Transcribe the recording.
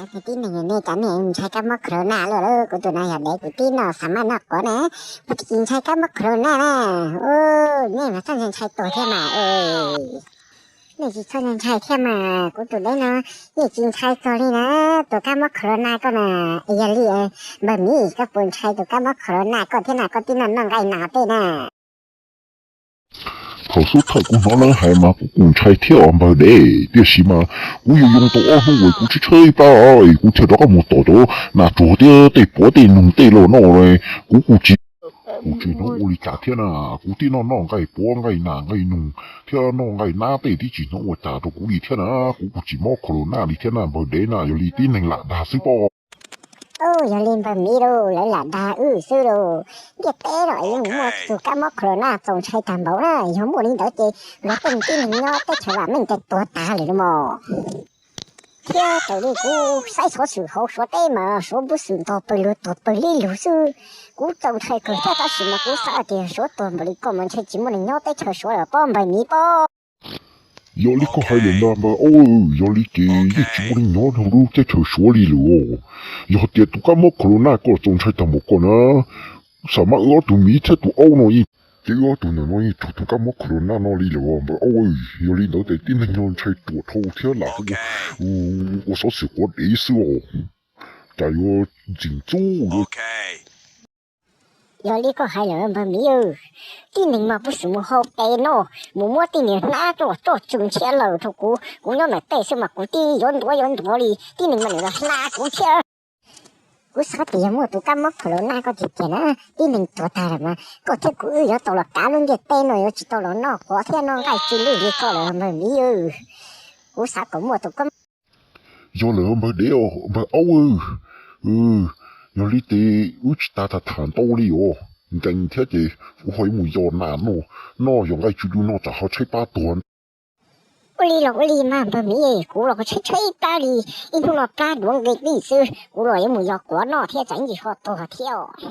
Tib neeg nej cas nej ntshai kab mob corona luaj lawm, kuv tus no yog dev kuv tib noj xav maj noj quav na, kuv tsis ntshai kab mob corona na. Nej mas txhob ntshai tuag thiab mas. Nej tsis txhob ntshai thiab mas, kuv tus dev no yeej tsis ntshai txog li na, tus kab mob corona koj na. Yog li npawg Miv, koj puas ntshai tus kab mob corona koj thiab na, koj tib noj noj nqaij nas tej na? Thaum xub thawj kuv hnov lawv hais mas kuv kuj ntshai thiab os npawg dev, tiam sis mas kuv yuav yoo tau ob hnub uas kuv tshaib tshaib plab es kuv thiaj rov qab mus tom cov nas tsuag thiab tej puav tej noog tej los noj. Kuv kuj tsis, kuv tsis hnov ua li cas thiab na. Kuv tib noj noj nqaij puav nqaij nas nqaij noog thiab noj nqaij nab tej tib tsis hnov ua cas rau kuv li thiab na. Kuv kuj tsis mob corona li thiab na npawg dev na, yog li tib neeg lam dag xwb pob. Yog li npawg Miv lauj, lawv lam dag wb xwb lauj. Ntiaj teb no yeej muaj tus kab mob corona txaus ntshai tag npaum na, yog muaj li ntawd ces luag tej tib neeg nyob teb chaws vam meej ces tuag tag lawm mos. Thiab raws li kuv saib xov xwm hauv Suav teb mas Suav npub xwm ntog pawg lug tuag pawg lib lug xwb. Kuv txaus ntshai kawg thiab, tab sis mas kuv xav tias Suav tuag npaum li ko mas ntshe tsis muaj neeg nyob teb chaws Suav lawm pob npawg Miv pob. Yog li koj hais lawm ntag npawg aub, yog li ces yeej tsis muaj neeg nyob rau lub teb chaws Suav li lawm. Yog tias tus kab mob corona koj txaus ntshai tag npaum ko na, xam mas wb ob tug Miv thiab tus aub no yeej, ces wb ob tug ntawm no yeej raug tus kab mob corona no li lawm npawg aub. Yog li ntawd ces tib neeg no ntshai ruam dhau thiab lam ua xov xwm quav dev xwb os, cas yuav ntxim ntxub. Yog li koj hais lawm npawg Miv, tib neeg mas pub xwm mus hau tes noj, mus muab tej niag hnab coj los tsw ntshiab lawm rau kuv, kuv nyob ntawm tej xwb mas kuv tib yuav ntuav yuav ntuav li, tib neeg mas nws los hla kuv thiab. Kuv xav tias yog muaj tus kab mob corona koj tiag tiag na, tib neeg tuag tag lawm mas koj thiab kuv wb yuav tau los kav lub ntiaj teb no, yuav tsis tau los noj quav thiab noj nqaij tsw lwj li koj lawm npawg Miv. Kuv xav kom muaj tus kab Yog lawm npawg dev, npawg aub, yog li ces wb tsis tas tham tham ntau li os, nkees thiab ces kuv ho yuav mus yos nas noj, yos nqaij tsw lwj noj tsam ho tshaib plab tuag. Ua li los ua li mas npawg Miv, kuv los kuv tshaib tshaib plab li, ib hnub no plab duav nqi nqi xwb, kuv los yuav mus yos quav noj thiab tsam ib ntsis ho tuag thiab os.